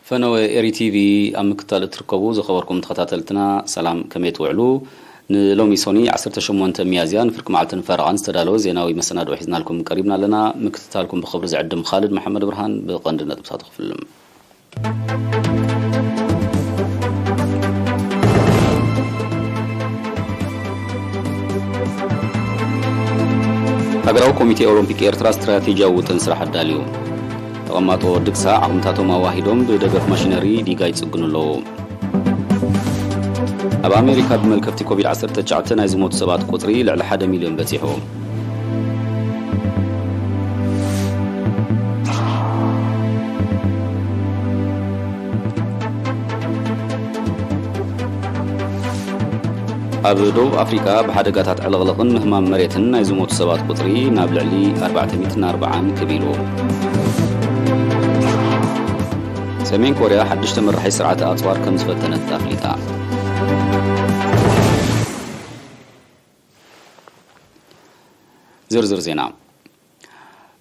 ፈነወ ኤሪ ቲቪ ኣብ ምክትታል እትርከቡ ዝኸበርኩም ተኸታተልትና፣ ሰላም፣ ከመይ ትውዕሉ? ንሎሚ ሶኒ ዓሰርተ ሸሞንተ ሚያዝያ ንፍርቂ መዓልትን ፈረቓን ዝተዳለወ ዜናዊ መሰናድኦ ሒዝናልኩም ቀሪብና ኣለና። ምክትታልኩም ብኽብሪ ዝዕድም ካልድ መሓመድ ብርሃን። ብቐንዲ ነጥብታቱ ክፍልም። ሃገራዊ ኮሚቴ ኦሎምፒክ ኤርትራ ስትራቴጂያዊ ውጥን ስራሕ ኣዳልዩ። ተቐማጦ ድግሳ ዓቕምታቶም ኣዋሂዶም ብደገፍ ማሽነሪ ዲጋ ይጽግኑ ኣለዉ። ኣብ ኣሜሪካ ብመልከፍቲ ኮቪድ ዓሰርተ ትሽዓተ ናይ ዝሞቱ ሰባት ቁጽሪ ልዕሊ ሓደ ሚልዮን በጺሑ። ኣብ ደቡብ ኣፍሪቃ ብሓደጋታት ዕልቕልቕን ምህማም መሬትን ናይ ዝሞቱ ሰባት ቁጽሪ ናብ ልዕሊ ኣርባዕተ ሚእትን ኣርባዓን ክብ ኢሉ። ሰሜን ኮርያ ሓድሽ ተመራሒ ስርዓተ ኣጽዋር ከም ዝፈተነት ኣፍሊጣ። ዝርዝር ዜና።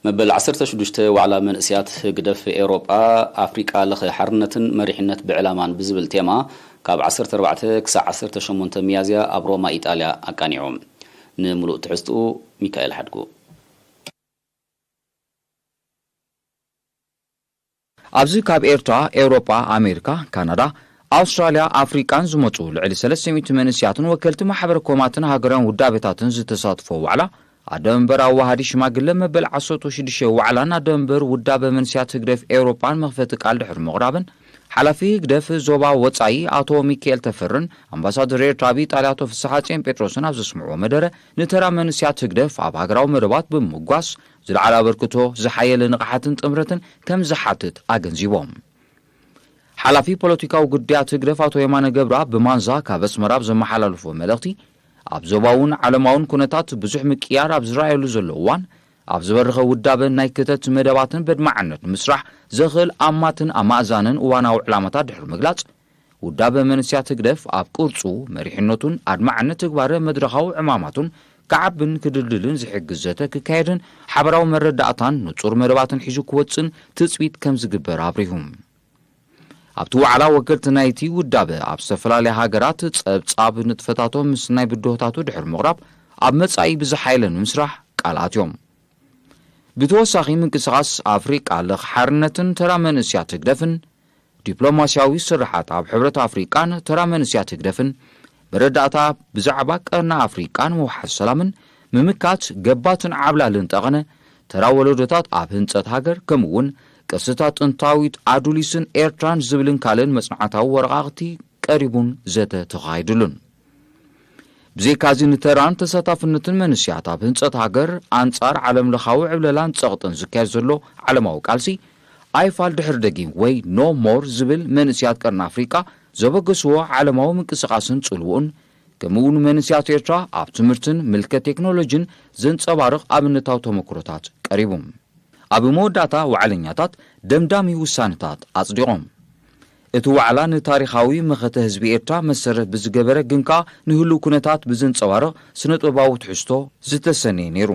መበል ዓሰርተ ሽዱሽተ ዋዕላ መንእስያት ህግደፍ ኤውሮጳ፣ ኣፍሪቃ ለኸ ሓርነትን መሪሕነት ብዕላማን ብዝብል ቴማ ካብ ዓሰርተ ኣርባዕተ ክሳዕ ዓሰርተ ሸሞንተ ሚያዝያ ኣብ ሮማ ኢጣልያ ኣቃኒዑ። ንምሉእ ትሕዝትኡ ሚካኤል ሓድጉ። ኣብዚ ካብ ኤርትራ፣ ኤውሮጳ፣ ኣሜሪካ፣ ካናዳ፣ ኣውስትራልያ፣ ኣፍሪቃን ዝመጹ ልዕሊ ሰለስተ ሚእቲ መንእስያትን ወከልቲ ማሕበረ ኮማትን ሃገራውያን ውዳቤታትን ዝተሳትፎ ዋዕላ ኣደ መንበር ኣዋሃዲ ሽማግለ መበል ዓሰርተ ሽዱሽተ ዋዕላን ኣደ መንበር ውዳበ መንእስያት ህግደፍ ኤውሮጳን መኽፈቲ ቃል ድሕሪ ምቕራብን፣ ሓላፊ ህግደፍ ዞባ ወጻኢ ኣቶ ሚካኤል ተፈርን ኣምባሳደር ኤርትራ ኣብ ኢጣልያ ኣቶ ፍስሓጽዮን ጴጥሮስን ኣብ ዘስምዕዎ መደረ፣ ንተራ መንእስያት ህግደፍ ኣብ ሃገራዊ መደባት ብምምጓስ ዝለዓለ ኣበርክቶ፣ ዝሓየለ ንቕሓትን ጥምረትን ከም ዝሓትት ኣገንዚቦም። ሓላፊ ፖለቲካዊ ጉዳያት ህግደፍ ኣቶ የማነ ገብረኣብ ብማንዛ ካብ ኣስመራ ኣብ ዘመሓላለፎ መልእኽቲ፣ ኣብ ዞባውን ዓለማውን ኩነታት ብዙሕ ምቅያር ኣብ ዝረኣየሉ ዘሎ እዋን፣ ኣብ ዝበረኸ ውዳበን ናይ ክተት መደባትን በድማዕነት ንምስራሕ ዘኽእል ኣማትን ኣማእዛንን እዋናዊ ዕላማታት ድሕሪ ምግላጽ፣ ውዳበ መንእስያት ህግደፍ ኣብ ቅርጹ፣ መሪሕነቱን ኣድማዕነት ትግባረ መድረኻዊ ዕማማቱን ክዓብን ክድልድልን ዝሕግዝ ዘተ ክካየድን ሓበራዊ መረዳእታን ንጹር መደባትን ሒዙ ክወጽን ትጽቢት ከም ዝግበር ኣብሪሁ። ኣብቲ ዋዕላ ወከልቲ ናይቲ ውዳበ ኣብ ዝተፈላለያ ሃገራት ጸብጻብ ንጥፈታቶም ምስ ናይ ብድሆታቱ ድሕሪ ምቕራብ ኣብ መጻኢ ብዝሓየለ ንምስራሕ ቃል ኣትዮም። ብተወሳኺ ምንቅስቓስ ኣፍሪቃ ለኽ ሓርነትን ተራ መንእስያት ህግደፍን ዲፕሎማስያዊ ስርሓት ኣብ ሕብረት ኣፍሪቃን ተራ መንእስያት ህግደፍን መረዳእታ ብዛዕባ ቀርኒ ኣፍሪቃን ምውሓስ ሰላምን ምምካት ገባትን ዓብላልን ጠቐነ ተራ ወለዶታት ኣብ ህንጸት ሃገር ከምኡ እውን ቅርስታት ጥንታዊት ኣዱሊስን ኤርትራን ዝብልን ካልእን መጽናዕታዊ ወረቓቕቲ ቀሪቡን ዘተ ተኻይድሉን። ብዘይካዚ ንተራን ተሳታፍነትን መንእስያት ኣብ ህንጸት ሃገር ኣንጻር ዓለም ለኻዊ ዕብለላን ጸቕጥን ዝካየድ ዘሎ ዓለማዊ ቃልሲ ኣይፋል ድሕር ደጊም ወይ ኖ ሞር ዝብል መንእስያት ቀርኒ ኣፍሪቃ ዘበገስዎ ዓለማዊ ምንቅስቓስን ጽልውኡን ከምኡ እውን መንእስያት ኤርትራ ኣብ ትምህርትን ምልከት ቴክኖሎጂን ዘንጸባርቕ ኣብነታዊ ተመክሮታት ቀሪቡ። ኣብ መወዳእታ ዋዕለኛታት ደምዳሚ ውሳነታት ኣጽዲቖም። እቲ ዋዕላ ንታሪኻዊ መኸተ ህዝቢ ኤርትራ መሰረት ብዝገበረ ግን ከኣ ንህሉው ኩነታት ብዘንጸባርቕ ስነ-ጥበባዊ ትሕዝቶ ዝተሰነየ ነይሩ።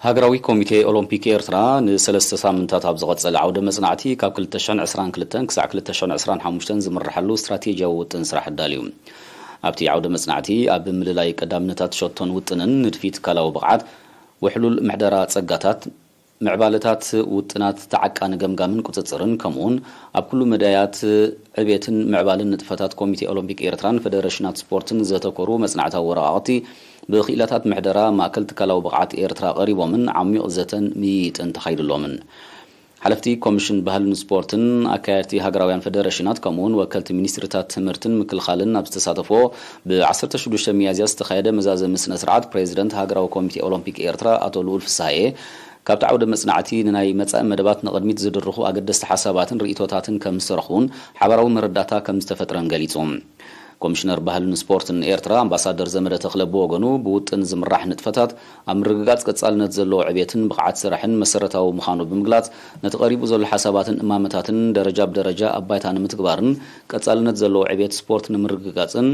ሃገራዊ ኮሚቴ ኦሎምፒክ ኤርትራ ንሰለስተ ሳምንታት ኣብ ዝቐጸለ ዓውደ መጽናዕቲ ካብ ክልተ ሽሕን ዕስራን ክልተን ክሳዕ ክልተ ሽሕን ዕስራን ሓሙሽተን ዝምርሓሉ ስትራቴጂያዊ ውጥን ስራሕ ኣዳልዩ። ኣብቲ ዓውደ መጽናዕቲ ኣብ ምልላይ ቀዳምነታት ሸቶን ውጥንን ንድፊ ትካላዊ ብቕዓት፣ ውሕሉል ምሕደራ ጸጋታት፣ ምዕባለታት ውጥናት ተዓቃኒ ገምጋምን ቁጽጽርን፣ ከምኡውን ኣብ ኩሉ መዳያት ዕቤትን ምዕባልን ንጥፈታት ኮሚቴ ኦሎምፒክ ኤርትራን ፈደረሽናት ስፖርትን ዘተኮሩ መጽናዕታዊ ወረቓቕቲ ብክኢላታት ምሕደራ ማእከል ትካላዊ ብቕዓት ኤርትራ ቀሪቦምን ዓሚቕ ዘተን ምይይጥን ተኻይዱሎምን። ሓለፍቲ ኮሚሽን ባህልን ስፖርትን፣ ኣካየድቲ ሃገራውያን ፈደረሽናት፣ ከምኡውን ወከልቲ ሚኒስትሪታት ትምህርትን ምክልኻልን ኣብ ዝተሳተፍዎ ብ ዓሰርተ ሽዱሽተ ሚያዝያ ዝተኻየደ መዛዘሚ ስነ ስርዓት፣ ፕሬዚደንት ሃገራዊ ኮሚቴ ኦሎምፒክ ኤርትራ ኣቶ ልኡል ፍስሃየ፣ ካብቲ ዓውደ መጽናዕቲ ንናይ መጻኢ መደባት ንቕድሚት ዝድርኹ ኣገደስቲ ሓሳባትን ርእይቶታትን ከም ዝተረኽቡን ሓባራዊ መረዳእታ ከም ዝተፈጥረን ገሊጹ። ኮሚሽነር ባህልን ስፖርትን ኤርትራ ኣምባሳደር ዘመደ ተኽለ ብወገኑ፣ ብውጥን ዝምራሕ ንጥፈታት ኣብ ምርግጋጽ ቀጻልነት ዘለዎ ዕቤትን ብቕዓት ስራሕን መሰረታዊ ምዃኑ ብምግላጽ፣ ነቲ ቀሪቡ ዘሎ ሓሳባትን እማመታትን ደረጃ ብደረጃ ኣብ ባይታ ንምትግባርን ቀጻልነት ዘለዎ ዕቤት ስፖርት ንምርግጋጽን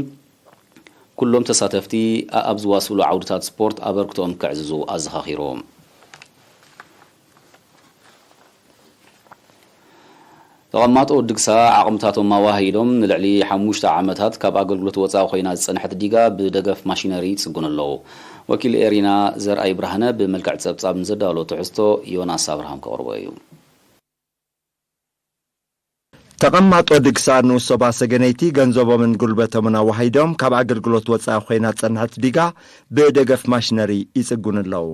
ኩሎም ተሳተፍቲ ኣብ ዝዋስሉ ዓውድታት ስፖርት ኣበርክቶኦም ከዕዝዙ ኣዘኻኺሩ። ተቐማጦ ድግሳ ዓቕምታቶም ኣዋሃሂዶም ንልዕሊ ሓሙሽተ ዓመታት ካብ ኣገልግሎት ወፃኢ ኮይና ዝፀንሐት ዲጋ ብደገፍ ማሽነሪ ይፅጉኑ ኣለዉ። ወኪል ኤሪና ዘርኣይ ብርሃነ ብመልክዕ ፀብፃብ ንዘዳሎ ትሕዝቶ ዮናስ ኣብርሃም ከቕርቦ እዩ። ተቐማጦ ድግሳ ንኡስ ዞባ ሰገነይቲ ገንዘቦምን ጉልበቶምን ኣዋሂዶም ካብ ኣገልግሎት ወፃኢ ኮይና ዝፀንሐት ዲጋ ብደገፍ ማሽነሪ ይፅጉኑ ኣለዉ።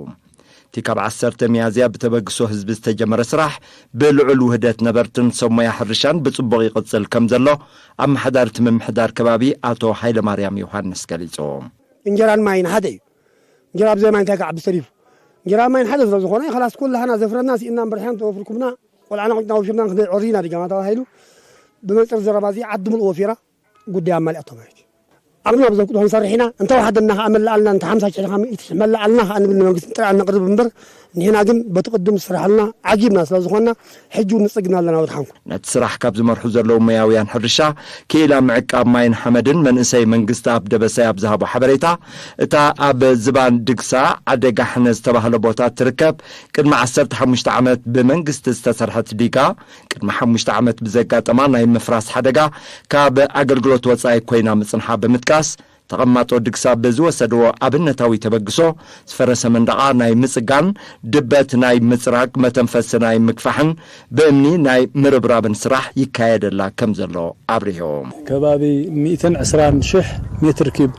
እቲ ካብ ዓሰርተ ሚያዝያ ብተበግሶ ህዝቢ ዝተጀመረ ስራሕ ብልዑል ውህደት ነበርትን ሰብ ሞያ ሕርሻን ብፅቡቕ ይቕፅል ከም ዘሎ ኣመሓዳሪ እቲ ምምሕዳር ከባቢ ኣቶ ሃይለማርያም ዮሃንስ ገሊፁ። እንጀራን ማይን ሓደ እዩ። እንጀራ ብዘይ ማይ እንታይ ክዓቢ ተሪፉ? እንጀራ ማይን ሓደ ስለ ዝኾነ፣ ኸላስ ኩላህና ዘፍረና ስኢንና እምበር፣ ሓንቲ ወፍርኩምና፣ ቆልዓና ቆጭና ወፊርና ክንደይ ዖሪና ድጋማ ተባሂሉ፣ ብመንፅር ዘረባ እዚ ዓዲ ምልእ ወፊራ ጉዳይ ኣማሊኣቶ ማለት እዩ። ዓቕምና ብዘብቅዶ ክንሰርሕ ኢና፣ እንተወሓደና ከዓ መላኣልና፣ እንተ ሓምሳ ሽሕ ኢልካ ሚእቲ ሽሕ መላኣልና ከዓ ንብል ንመንግስቲ ጥራይ ነቕርብ እምበር፣ ንሕና ግን በቲ ቅድም ዝስራሓልና ዓጊብና ስለ ዝኾንና፣ ሕጂ እውን ንፅግና ኣለና ወድሓንኩም። ነቲ ስራሕ ካብ ዝመርሑ ዘለዉ ሞያውያን ሕርሻ ክኢላ ምዕቃብ ማይን ሓመድን መንእሰይ መንግስቲ ኣብ ደበሳይ ኣብ ዝሃቦ ሓበሬታ፣ እታ ኣብ ዝባን ድግሳ ዓደ ጋሕነ ዝተባህለ ቦታ ትርከብ ቅድሚ ዓሰርተ ሓሙሽተ ዓመት ብመንግስቲ ዝተሰርሐት ዲጋ፣ ቅድሚ ሓሙሽተ ዓመት ብዘጋጠማ ናይ ምፍራስ ሓደጋ ካብ ኣገልግሎት ወጻኢ ኮይና ምጽንሓ ብምጥቃስ፣ ተቐማጦ ድግሳ ብዝወሰድዎ ኣብነታዊ ተበግሶ፣ ዝፈረሰ መንደቓ ናይ ምጽጋን፣ ድበት ናይ ምጽራግ፣ መተንፈሲ ናይ ምግፋሕን ብእምኒ ናይ ምርብራብን ስራሕ ይካየደላ ከም ዘሎ ኣብሪሆም። ከባቢ ሚእትን ዕስራን ሽሕ ሜትር ኪብ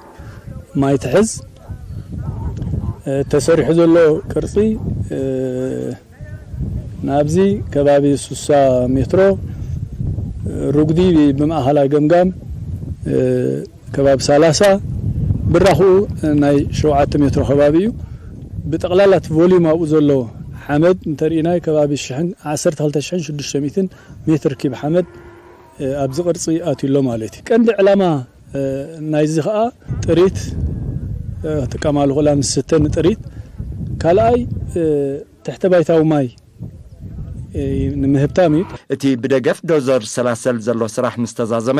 ማይ ትሕዝ። ተሰሪሑ ዘሎ ቅርጺ ናብዚ ከባቢ ሱሳ ሜትሮ፣ ሩጉዲ ብማእኸላይ ገምጋም ከባቢ ሰላሳ፣ ብራኽኡ ናይ ሸውዓተ ሜትሮ ከባቢ እዩ። ብጠቕላላ እቲ ቮሊዩም ኣብኡ ዘሎ ሓመድ እንተርኢናይ ከባቢ ዓሰርተ ክልተ ሽሕን ሽዱሽተ ሚእትን ሜትር ኪብ ሓመድ ኣብዚ ቅርፂ ኣትዩ ኣሎ ማለት እዩ። ቀንዲ ዕላማ ናይዚ ከዓ ጥሪት፣ ክጥቀማሉ ክእላ ምስ ዝስተ ንጥሪት፣ ካልኣይ ትሕተ ባይታዊ ማይ ንምህብታም እዩ። እቲ ብደገፍ ዶዘር ዝሰላሰል ዘሎ ስራሕ ምስ ተዛዘመ፣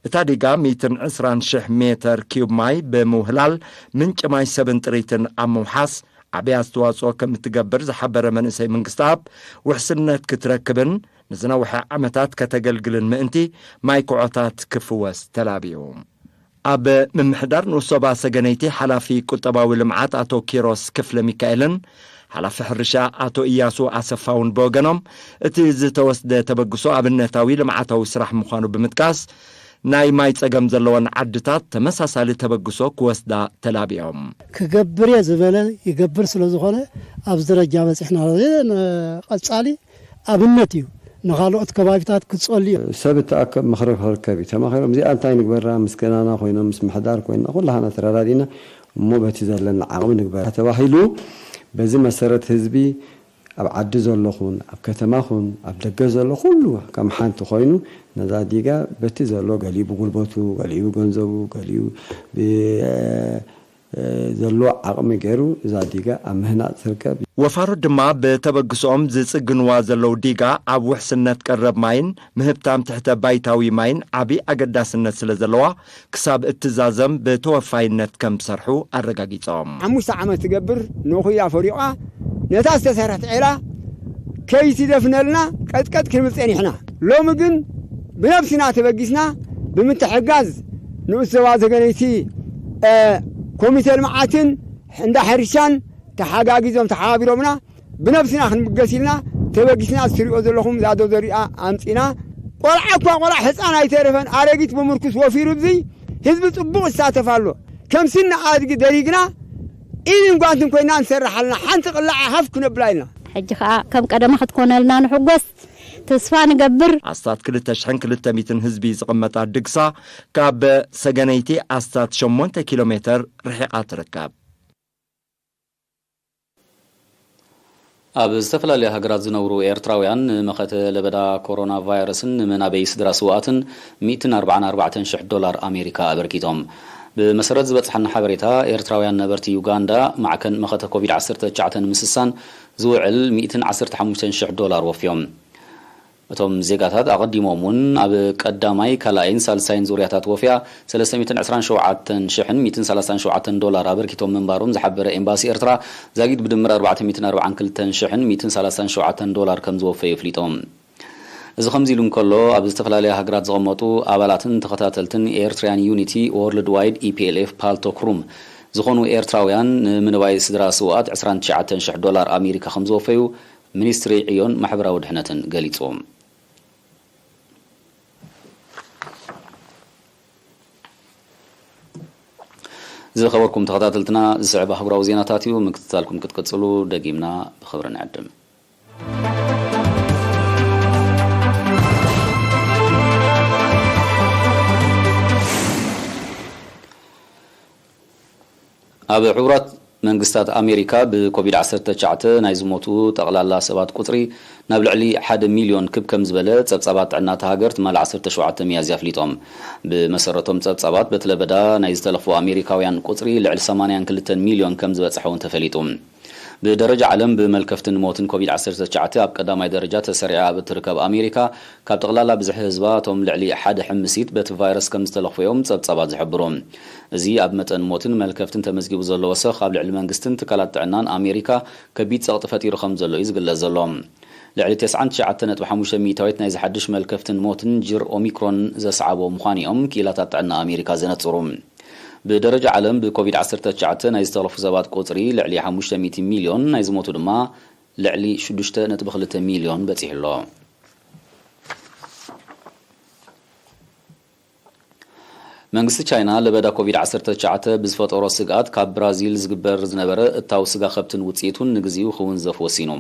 እታ ዲጋ ሚእትን ዕስራን ሽሕ ሜተር ኪዩብ ማይ ብምውህላል፣ ምንጪ ማይ ሰብን ጥሪትን ኣብ ምውሓስ ዓቢ ኣስተዋጽኦ ከም እትገብር ዝሓበረ መንእሰይ መንግስተኣብ፣ ውሕስነት ክትረክብን ንዝነውሐ ዓመታት ከተገልግልን ምእንቲ፣ ማይ ኩዖታት ክፍወስ ተላብዩ። ኣብ ምምሕዳር ንኡስ ዞባ ሰገነይቲ ሓላፊ ቁጠባዊ ልምዓት ኣቶ ኪሮስ ክፍለሚካኤልን ሓላፊ ሕርሻ ኣቶ እያሱ ኣሰፋውን ብወገኖም፣ እቲ ዝተወስደ ተበግሶ ኣብነታዊ ልምዓታዊ ስራሕ ምዃኑ ብምጥቃስ፣ ናይ ማይ ጸገም ዘለወን ዓድታት ተመሳሳሊ ተበግሶ ክወስዳ ተላቢዮም። ክገብር እየ ዝበለ ይገብር ስለ ዝኾነ ኣብዚ ደረጃ በፂሕና። እዚ ንቐፃሊ ኣብነት እዩ፣ ንኻልኦት ከባቢታት ክፀሉ እዩ። ሰብ እተኣከብ ምኽሪ ክርከብ እዩ። ተማኺሮም እዚኣ እንታይ ንግበራ፣ ምስ ገናና ኮይኖም ምስ ምሕዳር ኮይና ኩላህና ተረዳዲና እሞ በቲ ዘለና ዓቕሚ ንግበራ ተባሂሉ በዚ መሰረት ህዝቢ ኣብ ዓዲ ዘሎ ኹን ኣብ ከተማ ኹን ኣብ ደገ ዘሎ ኩሉ ከም ሓንቲ ኮይኑ ነዛ ዲጋ በቲ ዘሎ ገሊኡ ብጉልበቱ፣ ገሊኡ ብገንዘቡ፣ ገሊኡ ብ ዘሎ ዓቕሚ ገይሩ እዛ ዲጋ ኣብ ምህናፅ ትርከብ። ወፋሩ ድማ ብተበግሶኦም ዝፅግንዋ ዘለዉ ዲጋ ኣብ ውሕስነት ቀረብ ማይን ምህብታም ትሕተ ባይታዊ ማይን ዓብዪ ኣገዳስነት ስለ ዘለዋ ክሳብ እትዛዘም ብተወፋይነት ከም ዝሰርሑ ኣረጋጊፆም። ሓሙሽተ ዓመት ትገብር ንኹያ ፈሪቓ ነታ ዝተሰርሐት ዔላ ከይትደፍነልና ቀጥቀጥ ክንብል ፀኒሕና። ሎሚ ግን ብነብስና ተበጊስና ብምትሕጋዝ ንኡስ ዞባ ዘገነይቲ ኮሚተ ልምዓትን እንዳ ሕርሻን ተሓጋጊዞም ተሓባቢሮምና ብነብስና ክንብገስ ኢልና ተበጊስና እትሪኦ ዘለኹም እዛ ዶዘር እዚኣ ኣምፂና። ቆልዓ እኳ ቆልዓ ሕፃን ኣይተረፈን ኣረጊት ብምርኩስ ወፊሩ ብዚ ህዝቢ ፅቡቕ ይሳተፍ ኣሎ። ከም ስኒ ኣድጊ ደሪግና ኢድን ጓንትን ኮይና ንሰርሕ ኣለና። ሓንቲ ቅላዕ ሃፍ ክነብላ ኢልና። ሕጂ ከዓ ከም ቀደማ ክትኮነልና ንሕጎስ። ተስፋ ንገብር። ኣስታት ክልተ ሽሕን ክልተ ሚእትን ህዝቢ ዝቕመጣ ድግሳ ካብ ሰገነይቲ ኣስታት ሸሞንተ ኪሎ ሜተር ርሒቓ ትርከብ። ኣብ ዝተፈላለያ ሃገራት ዝነብሩ ኤርትራውያን ንመኸተ ለበዳ ኮሮና ቫይረስን ንመናበዪ ስድራ ስውኣትን ሚእትን ኣርባዓን ኣርባዕተን ሽሕ ዶላር ኣሜሪካ ኣበርኪቶም። ብመሰረት ዝበጽሓና ሓበሬታ፣ ኤርትራውያን ነበርቲ ዩጋንዳ ማዕከን መኸተ ኮቪድ ዓሰርተ ትሽዓተ ንምስሳን ዝውዕል ሚእትን ዓሰርተ ሓሙሽተን ሽሕ ዶላር ወፍዮም። እቶም ዜጋታት ኣቐዲሞም እውን ኣብ ቀዳማይ፣ ካልኣይን ሳልሳይን ዙርያታት ወፍያ ሰለስተ ሚእትን ዕስራን ሸውዓተን ሽሕን ሚእትን ሰላሳን ሸውዓተን ዶላር ኣበርኪቶም ምንባሮም ዝሓበረ ኤምባሲ ኤርትራ፣ ዛጊድ ብድምር ኣርባዕተ ሚእትን ኣርባዓን ክልተን ሽሕን ሚእትን ሰላሳን ሸውዓተን ዶላር ከም ዝወፈዩ ኣፍሊጦም። እዚ ከምዚ ኢሉ እንከሎ፣ ኣብ ዝተፈላለያ ሃገራት ዝቐመጡ ኣባላትን ተኸታተልትን ኤርትራያን ዩኒቲ ወርልድ ዋይድ፣ ኢ ፒ ኤል ኤፍ፣ ፓልቶክ ሩም ዝኾኑ ኤርትራውያን፣ ንምንባይ ስድራ ስውኣት ዕስራን ትሽዓተን ሽሕ ዶላር ኣሜሪካ ከም ዝወፈዩ ሚኒስትሪ ዕዮን ማሕበራዊ ድሕነትን ገሊጹ። ዝኸበርኩም ተኸታተልትና፣ ዝስዕብ ኣህጉራዊ ዜናታት እዩ። ምክትታልኩም ክትቅጽሉ ደጊምና ብኽብሪ ንዕድም። ኣብ ሕቡራት መንግስታት ኣሜሪካ ብኮቪድ ዓሰርተ ትሽዓተ ናይ ዝሞቱ ጠቕላላ ሰባት ቁጽሪ ናብ ልዕሊ ሓደ ሚልዮን ክብ ከም ዝበለ ጸብጻባት ጥዕና እታ ሃገር ትማሊ ዓሰርተ ሸውዓተ ሚያዝያ ኣፍሊጦም። ብመሰረቶም ጸብጻባት፣ በቲ ለበዳ ናይ ዝተለኽፉ ኣሜሪካውያን ቁጽሪ ልዕሊ ሰማንያን ክልተን ሚልዮን ከም ዝበጽሐ እውን ተፈሊጡ። ብደረጃ ዓለም ብመልከፍትን ሞትን ኮቪድ ዓሰርተ ትሽዓተ ኣብ ቀዳማይ ደረጃ ተሰሪዓ ኣብ እትርከብ ኣሜሪካ፣ ካብ ጠቕላላ ብዝሒ ህዝባ እቶም ልዕሊ ሓደ ሕምሲት በቲ ቫይረስ ከም ዝተለኽፉ እዮም ጸብጻባት ዝሕብሩ። እዚ ኣብ መጠን ሞትን መልከፍትን ተመዝጊቡ ዘሎ ወሰኽ ኣብ ልዕሊ መንግስትን ትካላት ጥዕናን ኣሜሪካ ከቢድ ጸቕጢ ፈጢሩ ከም ዘሎ እዩ ዝግለጽ ዘሎ። ልዕሊ ተስዓን ትሽዓተ ነጥቢ ሓሙሽተ ሚእታዊት ናይዚ ሓድሽ መልከፍትን ሞትን ጅር ኦሚክሮን ዘስዓቦ ምዃኑ እዮም ክኢላታት ጥዕና ኣሜሪካ ዘነጽሩ። ብደረጃ ዓለም ብኮቪድ ዓሰርተ ትሽዓተ ናይ ዝተለፉ ሰባት ቁጽሪ ልዕሊ ሓሙሽተ ሚእቲ ሚልዮን፣ ናይ ዝሞቱ ድማ ልዕሊ ሽዱሽተ ነጥቢ ክልተ ሚልዮን በጺሑ ኣሎ። መንግስቲ ቻይና ለበዳ ኮቪድ ዓሰርተ ትሽዓተ ብዝፈጠሮ ስግኣት፣ ካብ ብራዚል ዝግበር ዝነበረ እታው ስጋ ከብትን ውጽኢቱን ንግዚኡ ክውንዘፍ ወሲኑ።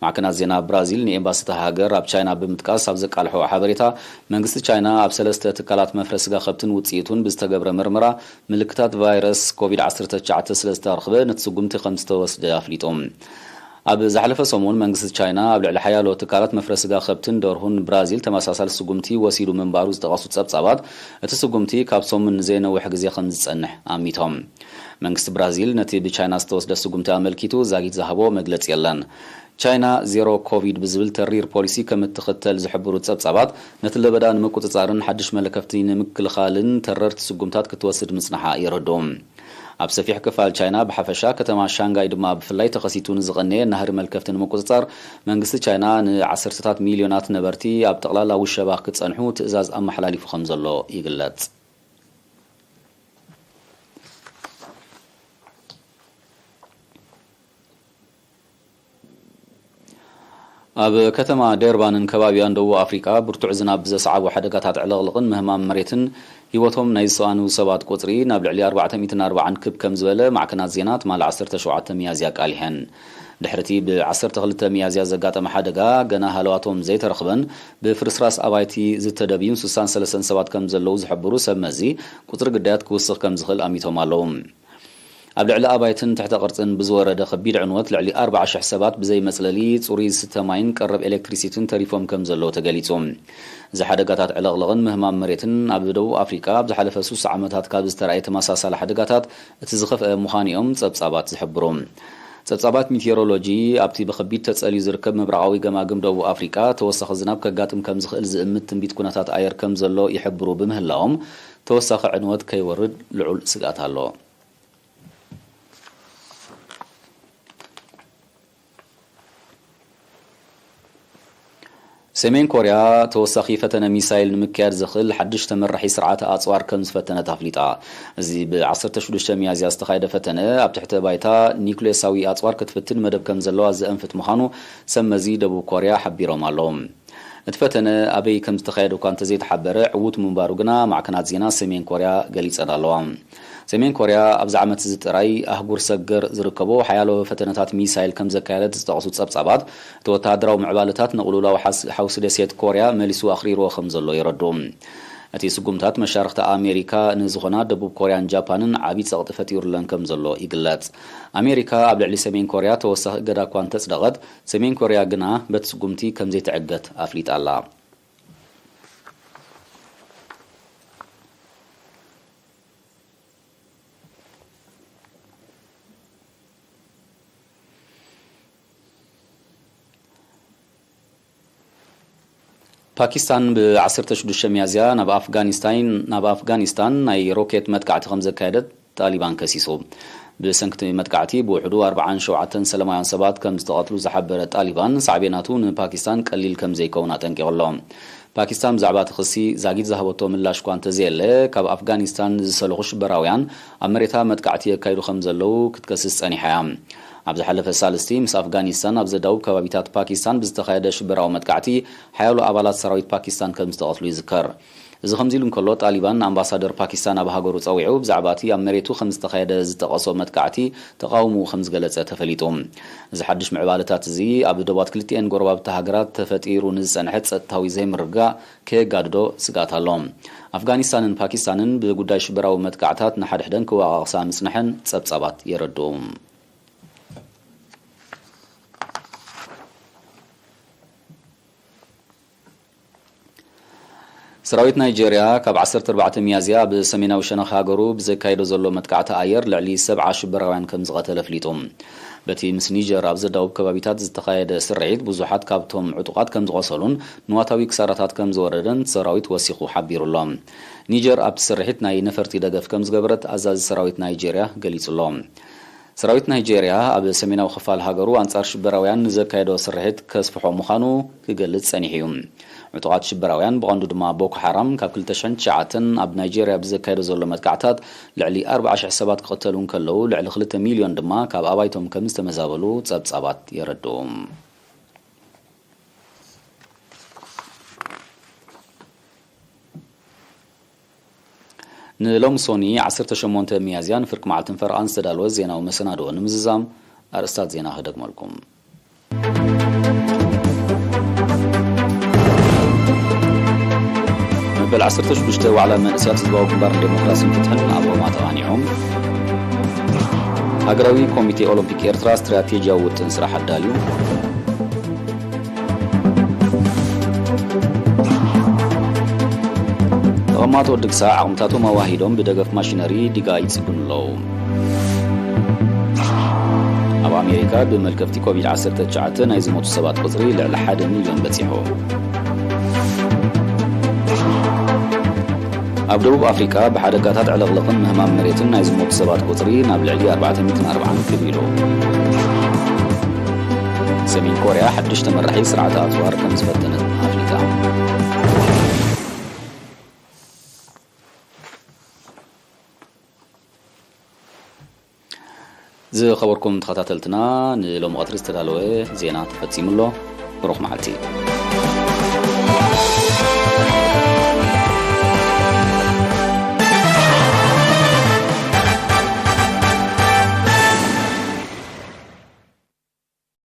ማዕከናት ዜና ብራዚል ንኤምባሲ እታ ሃገር ኣብ ቻይና ብምጥቃስ ኣብ ዘቃልሖ ሓበሬታ፣ መንግስቲ ቻይና ኣብ ሰለስተ ትካላት መፍረ ስጋ ከብትን ውጽኢቱን ብዝተገብረ መርመራ ምልክታት ቫይረስ ኮቪድ ዓሰርተ ትሽዓተ ስለ ዝተረኽበ፣ ነቲ ስጉምቲ ከም ዝተወስደ ኣፍሊጡ። ኣብ ዝሓለፈ ሰሙን፣ መንግስቲ ቻይና ኣብ ልዕሊ ሓያሎ ትካላት መፍረ ስጋ ከብትን ደርሁን ብራዚል ተመሳሳሊ ስጉምቲ ወሲዱ ምንባሩ ዝጠቐሱ ጸብጻባት፣ እቲ ስጉምቲ ካብ ሰሙን ንዘይነውሕ ግዜ ከም ዝጸንሕ ኣሚቶም። መንግስቲ ብራዚል ነቲ ብቻይና ዝተወስደ ስጉምቲ ኣመልኪቱ ዛጊት ዝሃቦ መግለጺ የለን። ቻይና ዜሮ ኮቪድ ብዝብል ተሪር ፖሊሲ ከም እትኽተል ዝሕብሩ ጸብጻባት፣ ነቲ ለበዳ ንምቁጽጻርን ሓድሽ መለከፍቲ ንምክልኻልን ተረርቲ ስጉምታት ክትወስድ ምጽንሓ የረድኡ። ኣብ ሰፊሕ ክፋል ቻይና ብሓፈሻ፣ ከተማ ሻንጋይ ድማ ብፍላይ ተኸሲቱ ንዝቐነየ ናህሪ መልከፍቲ ንምቁጽጻር፣ መንግስቲ ቻይና ንዓሰርተታት ሚልዮናት ነበርቲ ኣብ ጠቕላላ ውሸባ ክጸንሑ ትእዛዝ ኣመሓላሊፉ ከም ዘሎ ይግለጽ። ኣብ ከተማ ደርባንን ከባቢኣን ደቡብ ኣፍሪቃ፣ ብርቱዕ ዝናብ ብዘስዓቦ ሓደጋታት ዕለቕልቕን ምህማም መሬትን፣ ህይወቶም ናይ ዝሰኣኑ ሰባት ቁጽሪ ናብ ልዕሊ ኣርባዕተ ሚእትን ኣርባዓን ክብ ከም ዝበለ ማዕከናት ዜና ትማሊ ዓሰርተ ሸውዓተ ሚያዝያ ኣቃሊሐን። ድሕሪቲ ብ ዓሰርተ ክልተ ሚያዝያ ዘጋጠመ ሓደጋ፣ ገና ሃለዋቶም ዘይተረኽበን ብፍርስራስ ኣባይቲ ዝተደብዩን ስሳን ሰለስተን ሰባት ከም ዘለዉ ዝሕብሩ ሰብ መዚ፣ ቁጽሪ ግዳያት ክውስኽ ከም ዝኽእል ኣሚቶም ኣለዉ። ኣብ ልዕሊ ኣባይትን ትሕተ ቅርጽን ብዝወረደ ከቢድ ዕንወት፣ ልዕሊ ኣርባዓ ሽሕ ሰባት ብዘይ መጽለሊ፣ ጽሩይ ዝስተ ማይን ቀረብ ኤሌክትሪሲቲን ተሪፎም ከም ዘለዉ ተገሊጹ። እዚ ሓደጋታት ዕለቕለቕን ምህማም መሬትን ኣብ ደቡብ ኣፍሪቃ ኣብ ዝሓለፈ ስሳ ዓመታት ካብ ዝተራእየ ተመሳሳሊ ሓደጋታት እቲ ዝኸፍአ ምዃኑ እዮም ጸብጻባት ዝሕብሩ። ጸብጻባት ሚቴሮሎጂ፣ ኣብቲ ብኸቢድ ተጸልዩ ዝርከብ ምብራቓዊ ገማግም ደቡብ ኣፍሪቃ፣ ተወሳኺ ዝናብ ከጋጥም ከም ዝኽእል ዝእምት ትንቢት ኩነታት ኣየር ከም ዘሎ ይሕብሩ ብምህላዎም፣ ተወሳኺ ዕንወት ከይወርድ ልዑል ስግኣት ኣሎ። ሰሜን ኮርያ ተወሳኺ ፈተነ ሚሳይል ንምክያድ ዘኽእል ሓድሽ ተመራሒ ስርዓተ ኣጽዋር ከም ዝፈተነት ኣፍሊጣ። እዚ ብ ዓሰርተ ሽዱሽተ ሚያዝያ ዝተኻየደ ፈተነ፣ ኣብ ትሕተ ባይታ ኒኩሌሳዊ ኣጽዋር ክትፍትን መደብ ከም ዘለዋ ዘእንፍት ምዃኑ ሰብ መዚ ደቡብ ኮርያ ሓቢሮም ኣለዉ። እቲ ፈተነ ኣበይ ከም ዝተኻየደ እኳ እንተዘይተሓበረ፣ ዕዉት ምንባሩ ግና ማዕከናት ዜና ሰሜን ኮርያ ገሊጸን ኣለዋ። ሰሜን ኮርያ ኣብዚ ዓመት እዚ ጥራይ ኣህጉር ሰገር ዝርከቦ ሓያሎ ፈተነታት ሚሳይል ከም ዘካየደት ዝጠቐሱ ጸብጻባት፣ እቲ ወተሃደራዊ ምዕባለታት ንቕልውላው ሓስ-፣ ሓውሲ ደሴት ኮርያ መሊሱ ኣኽሪርዎ ከም ዘሎ የረድኡ። እቲ ስጉምታት፣ መሻርኽቲ ኣሜሪካ ንዝኾና ደቡብ ኮርያን ጃፓንን ዓቢ ጸቕጢ ፈጢሩለን ከም ዘሎ ይግለጽ። ኣሜሪካ ኣብ ልዕሊ ሰሜን ኮርያ ተወሳኺ እገዳ እኳ እንተጽደቐት፣ ሰሜን ኮርያ ግና በቲ ስጉምቲ ከም ዘይትዕገት ኣፍሊጣ ኣላ። ፓኪስታን ብ ዓሰርተ ሽዱሽተ ሚያዝያ ናብ ኣፍጋኒስታን፣ ናብ ኣፍጋኒስታን ናይ ሮኬት መጥቃዕቲ ከም ዘካየደት ጣሊባን ከሲሱ። ብሰንክቲ መጥቃዕቲ ብውሕዱ ኣርባዓን ሸውዓተን ሰላማውያን ሰባት ከም ዝተቐትሉ ዝሓበረ ጣሊባን፣ ሳዕቤናቱ ንፓኪስታን ቀሊል ከም ዘይከውን ኣጠንቂቑ ኣሎ። ፓኪስታን ብዛዕባ እቲ ክሲ ዛጊት ዝሃበቶ ምላሽ እኳ እንተዘየለ፣ ካብ ኣፍጋኒስታን ዝሰለኹ ሽበራውያን ኣብ መሬታ መጥቃዕቲ የካይዱ ከም ዘለዉ ክትከስስ ጸኒሓ እያ። ኣብ ዝሓለፈ ሳልስቲ ምስ ኣፍጋኒስታን ኣብ ዘዳውብ ከባቢታት ፓኪስታን ብዝተኻየደ ሽበራዊ መጥቃዕቲ ሓያሎ ኣባላት ሰራዊት ፓኪስታን ከም ዝተቐትሉ ይዝከር። እዚ ከምዚ ኢሉ እንከሎ፣ ጣሊባን ንኣምባሳደር ፓኪስታን ኣብ ሃገሩ ጸዊዑ ብዛዕባ እቲ ኣብ መሬቱ ከም ዝተኻየደ ዝጠቐሶ መጥቃዕቲ ተቓውሞኡ ከም ዝገለጸ ተፈሊጡ። እዚ ሓድሽ ምዕባለታት እዚ ኣብ ዶባት ክልቲኤን ጎረባብቲ ሃገራት ተፈጢሩ ንዝጸንሐ ጸጥታዊ ዘይምርግጋእ ከየጋድዶ ስግኣት ኣሎ። ኣፍጋኒስታንን ፓኪስታንን ብጉዳይ ሽበራዊ መጥቃዕታት ንሓድሕደን ክወቓቕሳ ምጽንሐን ጸብጻባት የረድኡ። ሰራዊት ናይጄርያ ካብ ዓሰርተ ኣርባዕተ ሚያዝያ ኣብ ሰሜናዊ ሸነኽ ሃገሩ ብዘካየዶ ዘሎ መጥቃዕቲ ኣየር ልዕሊ ሰብዓ ሽበራውያን ከም ዝቐተለ ኣፍሊጡ። በቲ ምስ ኒጀር ኣብ ዘዳውብ ከባቢታት ዝተኻየደ ስርሒት ብዙሓት ካብቶም ዕጡቓት ከም ዝቖሰሉን ንዋታዊ ክሳራታት ከም ዝወረደን ሰራዊት ወሲኹ ሓቢሩ ኣሎ። ኒጀር ኣብቲ ስርሒት ናይ ነፈርቲ ደገፍ ከም ዝገበረት ኣዛዚ ሰራዊት ናይጄርያ ገሊጹ ኣሎ። ሰራዊት ናይጄርያ ኣብ ሰሜናዊ ክፋል ሃገሩ ኣንጻር ሽበራውያን ንዘካየዶ ስርሒት ከስፍሖ ምዃኑ ክገልጽ ጸኒሑ እዩ። ዕጡቓት ሽበራውያን ብቐንዱ ድማ ቦኮ ሓራም ካብ ክልተ ሽሕን ትሽዓተን ኣብ ናይጄርያ ብዘካየዶ ዘሎ መጥቃዕታት ልዕሊ ኣርባዓ ሽሕ ሰባት ክቕተሉ እንከለዉ፣ ልዕሊ ክልተ ሚልዮን ድማ ካብ ኣባይቶም ከም ዝተመዛበሉ ጸብጻባት የረድኡ። ንሎሚ ሶኒ ዓሰርተ ሸሞንተ ሚያዝያ ንፍርቂ መዓልትን ፈረቓን ዝተዳለወ ዜናዊ መሰናድኦ ንምዝዛም ኣርእስታት ዜና ክደግመልኩም። መበል ዓሰርተ ሽዱሽተ ዋዕላ መንእሰያት ህዝባዊ ግንባር ንዴሞክራሲን ፍትሕን ኣብ ሮማ ተቓኒዖም። ሃገራዊ ኮሚቴ ኦሎምፒክ ኤርትራ ስትራቴጂያዊ ውጥን ስራሕ ኣዳልዩ። ተቐማጦ ወዲ ግሳ ዓቕምታቶም ኣዋሂዶም ብደገፍ ማሽነሪ ዲጋ ይጽግኑ ኣለዉ። ኣብ ኣሜሪካ ብመልከፍቲ ኮቪድ ዓሰርተ ትሽዓተ ናይ ዝሞቱ ሰባት ቁጽሪ ልዕሊ ሓደ ሚልዮን በጺሑ። ኣብ ደቡብ ኣፍሪቃ ብሓደጋታት ዕልቕልቕን ምህማም መሬትን ናይ ዝሞቱ ሰባት ቁጽሪ ናብ ልዕሊ ኣርባዕተ ሚእትን ኣርባዓን ክብ ኢሉ። ሰሜን ኮርያ ሓድሽ ተመራሒ ስርዓተ ኣጽዋር ከም ዝፈተነት ኣፍሊጣ። ዝኸበርኩም ተኸታተልትና፣ ንሎሚ ቀትሪ ዝተዳለወ ዜና ተፈጺሙ ኣሎ። ብሩኽ መዓልቲ።